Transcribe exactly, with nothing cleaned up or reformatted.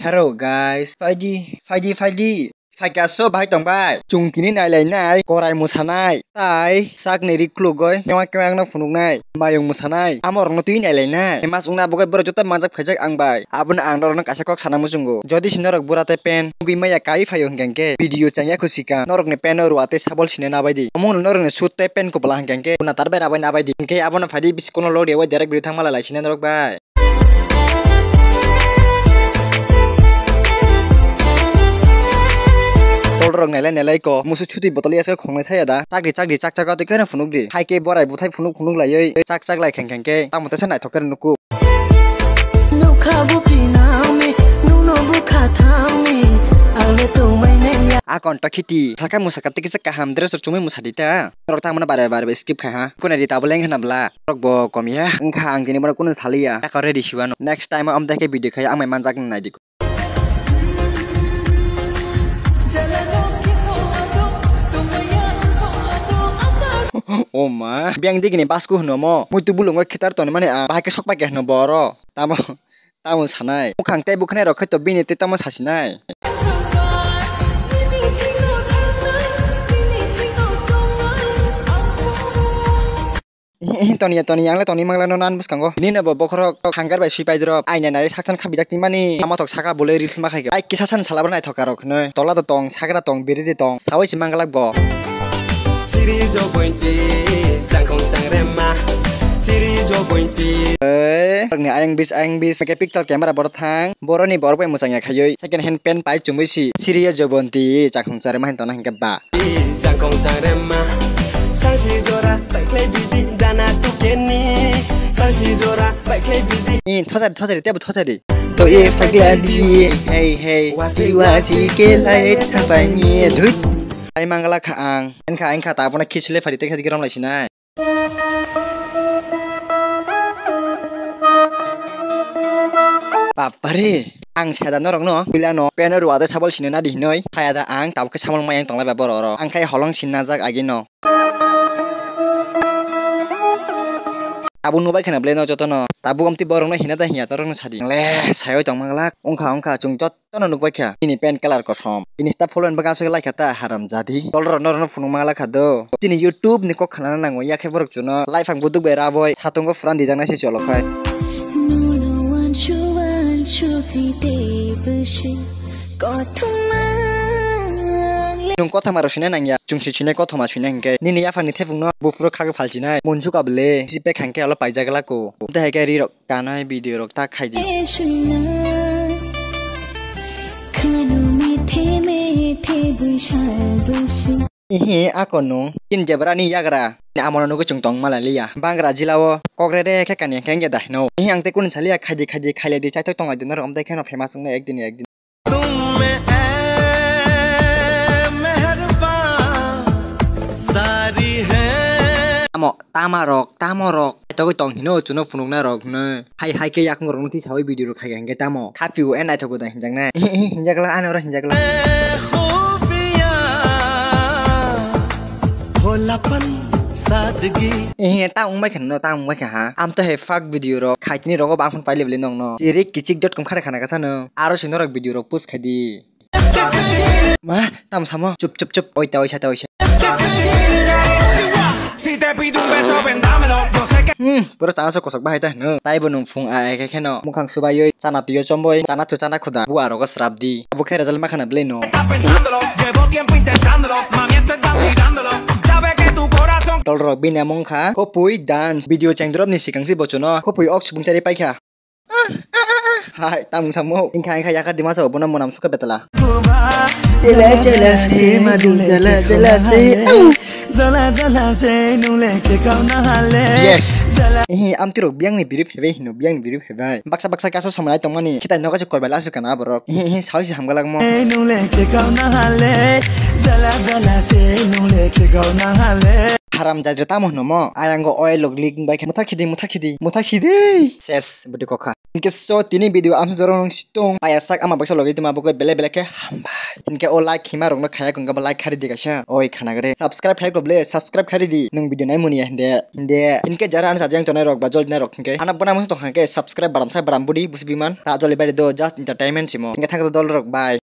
Hello guys, phaidi, phaidi, phaidi. Phaikha so bahai tong bai. Chwng tini nailainai, korai mwsanai, tai sakni ri khulugwi kewang kewang no phunuknai, mayung mwsanai, amo rokno twi nailainai. Famous wngna bagwi borok joto manjak phaijak ang bai. Abono ang norokno kaisa kok sana muchungo. Jodi se norok bura tei pen nugwi maya kai phaio hwnkhe hwnkhe video changya kho sikang norokni pen o rua tei sabol sine nabai di. Omo norokni suit tei pen kubula hwnkhe hwnkhe kuna tar bai rabai nabai di. Hwnkhe abono phaidi bisi kono lodi bai direct video thangma lai lai sine norok bai. Tolrok nelai nelai ko musu chuti botol yasko khongnai saya da. Chakri chakri chak chak twi khe phunuk di. Hai khe borai buthai phunuk phunuk laiwi chak chak lai kheng kheng khe tamo tesa naithok khe nuku. Nukha buki nami, nuno bukha thami, ang le tongmai nai ya. A konto khiti saka musaka tei kisa kaham dress rok chumui musa di ta. Norok tamo no bare bare skip khai ha. Kune di tabuleng hwna bla. Norok bo kom ya. Wngkha ang tini bono kunu saliya. Eko ready siwano. Next time o amtwi khe video khai ang mai manjak nai di. O ma, biyang digini basku hwno mo. Muitu bulungo khitar tonmani a. Bahai khe sok pai khe hwno boro. Tamo, tamo sanai. Mukhang tei bwkhanai rok khe to bini tei tamo sasinai. Toniya, toniya, ang le toni mangla no nan bwskango. Nini no bo bokhorok hangar bai sui pai drop. Aina nai saksan khabijak twi mani. Tamo thok saka boloi reels ma khai. Ai kisa san sala bwrwi naithok kha rok hwnwi. Tola do tong, sagra tong, biri de tong. Sawi si manglak bo. Siri jo bointi, changkong changrema. Siri jo bointi. Ei, rokni ayang bis, ayang bis. Ke picture camera boro thang. Boroni borok bai mwchang ya khaiwi. Second hand pen pai chumui si. Siri jo bonti, changkong changrema hin tona hinkhe ba. Changkong changrema, sangsi jora, baikhlai bidi, dana tukeni. Sangsi jora, baikhlai bidi. Ni thosari, thosari, tebo thosari. To e phaikla di, hey, hey. Wasi, wasi, ke lai thapai ni, dhut. Ai mangala kha ang. Enkha, enkha, ta apona khichile phari te khadi rom lai sinai. Bapare, ang saya da norokno puilano peno rua de sabol sine nadi hinoi. Saya da ang tabuk khe samol mayang tonglai ba borok oro. Ang khai holong sin najak agi no. Tabuk nubai khana belai no jotono. Tabuk amtwi borokno hina da hinya torokno sadi. Le, sayoi tong manglak. Wngkha, wngkha, chwng jot Tono nukbai kha, chini pen colour kosom. Insta follow ni bagwi aswk lai kha ta, haram jadi. Tolrok norokno phunuk mangla kha do. Chini YouTube ni kok khanana nango, yakhe borok chuno life ang buduk bai raboi, satungo furan dijaknai se cholo khai. Nono wanshu wanshu khe tei bwswk kothoma. Nwng kothoma rok sina nangya, chwng si sinai kothoma sina hinkhe. Nini yaphangni thepungno buphuru khagwi phalchinai, munsuk abole, si pek hangkhe alo paijak lako. Tei hai khe rirok. Kanai video rok ta khai di. Ihi, ako nung. Tin jebra ni yagra. Ni amano nugwi chwng tong mala liya. Bangra jila o kok re re khe kani khe wngya da hino. Ihi, ang tei kunu saliya khai di, khai di, khai lai di, chaithok tong lai di, norok amtai kheno famous wngnai ekdin, ekdin. Amo, tama rok, tamo rok. Togwi tong hino, chuno phunukna rok hino. Hai, hai khe yakung rok nuti sawi video rok khai hingke tamo. Khapiu e naithogo da hinjaknai. Hinjakla, ano ro hinjakla. Eh, ta wngbai kha no, ta wngbai kha ha. Am to hai fuck video rok, khaitini rogo bangphun paile bele nongno. Chirik kichik dot com khare khana kasa no. Aro sino rok video rok post khai di. Ma, tam samo. Chup, chup, chup. Oita, oisa, ta oisa. Hmm, pura chana sok kosok bahai ta hino. Taibo nung phung a ekhe kheno mukhang subai oi chana twi o chomboi chana chu chana khuda. Bua rogo srap di. Abo khe result ma khana belai no. Tol rok bini among kha Khopui dance video chengdrop ni sikang si bochono Khopui ok subung tari paikha. Hai, tamung samung. Ingkha, ingkha, yakar dima sao, bono monam sukha betala. Jela, jela, se, madu, jela, jela, se. Jala, jala, se, nule, ke kau na hale. Yes. Jala. Eh, amtirok biang ni biri phebe hino, biang ni biri phebe. Baksa, baksa kaso somanai tongmani. Khitai nogo se koibel asu kana borok. Eh, eh, sao si hamgalak mo. Nule, ke kau na hale. Jala jala se nung le khe gau nang ha le. Haram jajra tamo hwno mo? Ayang go oil log lik bai khe muthak sidi, muthak sidi, muthak sidi. Ses, budi kokha. Hinkhe so tini video amsa jorong nung situng. Paya sak ama baksa logi tuma bukoi bele bele khe hambai. Hinkhe o like khima rokno khaya kong khe bo like khari di kaisa. Oi khana gre. Subscribe khai ko ble, subscribe khari di. Nung video nai muni ya hinde. Hinde. Hinkhe jara ano sajang chonai rok ba jol nai rok hinkhe. Hana bona musu tong khe subscribe baram sai baram budi busi biman. Ta joli bari do just entertainment simo. Hinkhe thang dol rok bye.